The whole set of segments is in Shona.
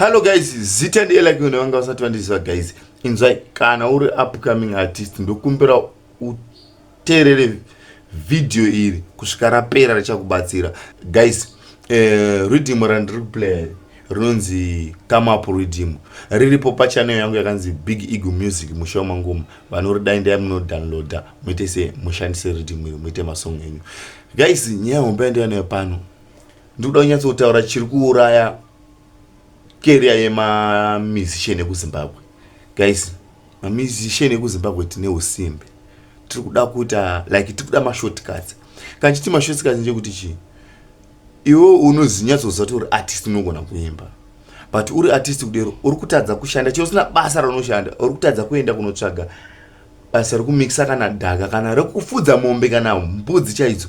Hello guys, zita ndi Ella King, vanga vasati vandiziva guys. Inzwai, kana uri upcoming artist, ndokumbira uteerere video iri kusvika rapera, richakubatsira guys. Riddim randiri kuplay rinonzi Come Up Riddim, riripo pachannel yangu yakanzi Big Eagle Music, musha wemangoma. Vanoridai, ndai munodownloada, muite se mushandise riddim iri, muite masong enyu guys. Nyaya hombe yandiyanayo pano, ndikuda kunyatsotaura chiri kuuraya career yemamusician ekuZimbabwe guys. Mamusician ekuZimbabwe tine usimbe, tiri kuda kuita like tiri kuda mashortcuts. Kana chiti mashortcuts, ndechekuti chii? Iwe unozinyatsoziva kuti uri artist, unogona kuimba, but uri artist kudero uri kutadza kushanda chero usina basa raunoshanda. Uri kutadza kuenda kunotsvaga basa rekumixa kana dhaka kana rekufudza mombe kana mbudzi chaidzo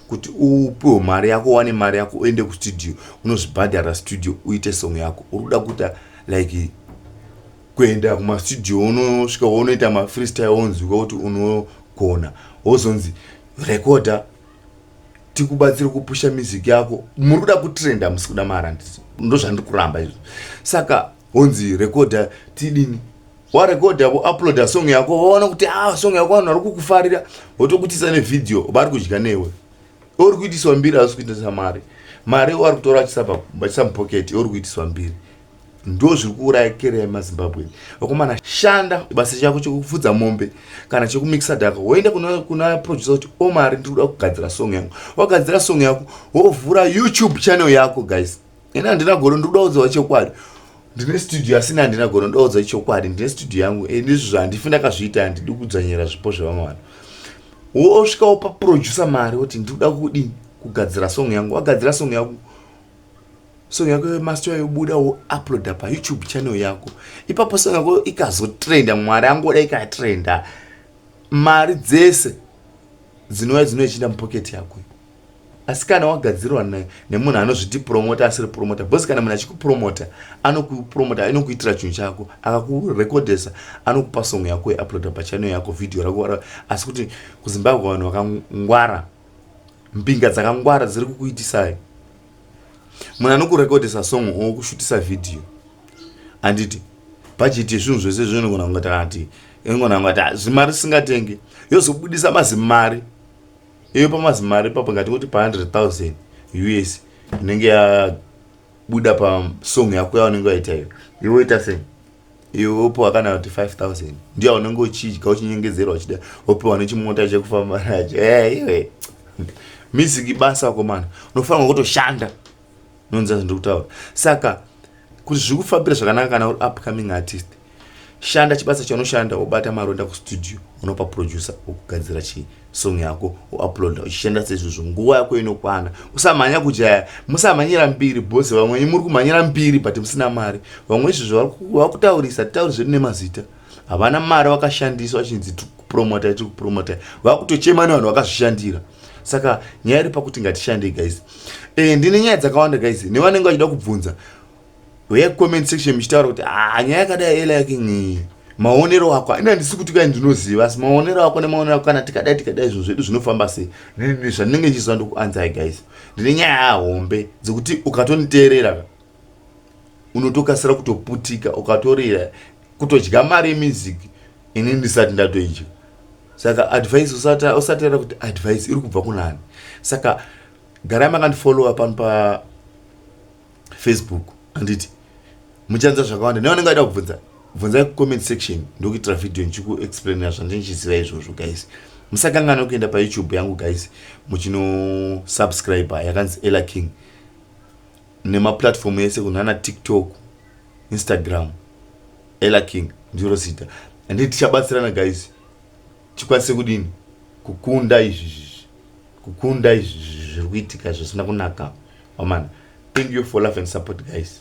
kuti upiwe mari yako, uwane mari yako, uende kustudio, unozvibhadhara studio, uite song yako. Uri kuda kuita like kuenda kumastudio, unosvika unoita mafreestyle, wonzwika kuti unogona, wozonzi rekodha, tikubatsire kupusha music yako. Muri kuda kutrenda, musi kuda mari, handiti? Ndo zvandiri kuramba izvo. Saka wonzi rekodha, tidini? Warekodha, vouploada song yako, vaona kuti ah, song yako vanhu vari kukufarira, votokutisa nevhidhiyo, vari kudya newe. Uri kuitiswa mbiri, hausi kuitisa mari. Mari vari kutora vachisa mupoketi, uri kuitiswa mbiri. Ndo zviri kuuraya career yemaZimbabwe. Vakomana, shanda basa chako chekufudza mombe kana chekumixa dhaka, woenda kuna producer kuti omari, ndiri kuda kugadzira song yangu. Wagadzira song yako, wovhura YouTube channel yako guys. Ina handina godo, ndiri kuda kuudzawo chokwadi. Ndine studio, asina handina godo, ndoda kuudza chokwadi. Ndine studio yangu, ndizvo zvandifi ndakazviita, handidi kudzvanyira zvipo zvevamwe vanhu. Wosvika wopa producer mari, woti ndiri kuda kudini? Kugadzira song yangu. Wagadzira song yako, song yako yemaster yobuda, wouploada paYouTube channel yako. Ipapo song yako ikazotrenda, Mwari angoda ikatrenda, mari dzese dzinouya dzinoichinda mupoketi yako. Asi kana wagadzirwa nemunhu anozviti promoter asiri promoter, because kana munhu achikupromota, anokupromota, anokuitira chinhu chako, akakurekodhesa, anokupa song yako, yeuploada pachannel yako, vhidhiyo rako. Asi kuti kuZimbabwe vanhu vakangwara, mbinga dzakangwara dziri kukuitisai. Munhu anokurekodhesa song, okushutisa vhidhiyo, handiti bhajeti yezvinhu zvese zvinogona kungati ati inogona kungati zvimari zvisingatenge, yozobudisa mazimari iyo. Pamazimari ipapo, ngatingoti pa100 000 US inenge yabuda pasong yako yaunenge waita iyo, iwe woita sei? Iwe wopiwa kana kuti 5000, ndiyo unenge uchidya, uchinyengedzerwa, uchida, wopiwa nechimota chekufamba nacho. Iwe, music basa komana, unofanirwa kutoshanda. Nonza zvandiri kutaura. Saka kuti zviri kufambira zvakanaka, kana uri upcoming artist, shanda chibasa chaunoshanda, wobata mari, oenda kustudio, unopa producer wokugadzira chisong yako, wouploada. Uchishanda seizvozvo, nguva yako inokwana. Usamhanya kujaya, musamhanyira mbiri bhosi. Vamweni muri kumhanyira mbiri but musina mari. Vamwe izvozvo vakutaurisa, titauri zvedu nemazita, havana mari, vakashandiswa vachinzi tiri kupromota, tiri kupromota, vakutochema nevanhu vakazvishandira. Saka nyaya iri pakuti ngatishandei guys. Ndine nyaya dzakawanda guys, nevanenge vachida kubvunza, uyai comment section muchitaura kuti ah, nyaya yakadai, Ella King, maonero ako. Ina ndisi kuti kai ndinoziva, asi maonero ako nemaonero ako, kana tikadai tikadai, zvinhu zvedu zvinofamba sei? Zvandinenge ndichiziva ndokuanzai guys. Ndine nyaya hombe dzekuti ukatoniteerera unotokasira kutoputika, ukatorira kutodya mari yemusic ini ndisati ndatoidya. Saka advice, usateerera kuti advice iri kubva kunani. Saka garai makandifollowa pano paFacebook, handiti muchanza zvakawanda. Nevanenge vaida kubvunza, bvunzai kucomment section, ndokuitira vhidhiyo ndichikuexplainira zvandinchiziva izvozvo guys. Musakanganwa kuenda paYouTube yangu guys, muchinosubscribe, yakanzi Ella King, nemaplatform ese kunana TikTok, Instagram, Ella King ndiro zita. Handiti tichabatsirana guys, tikwanise kudini? Kukunda izvi, kukunda izvi zviri kuitika zvisina kunaka wamana. Thank you for love and support guys.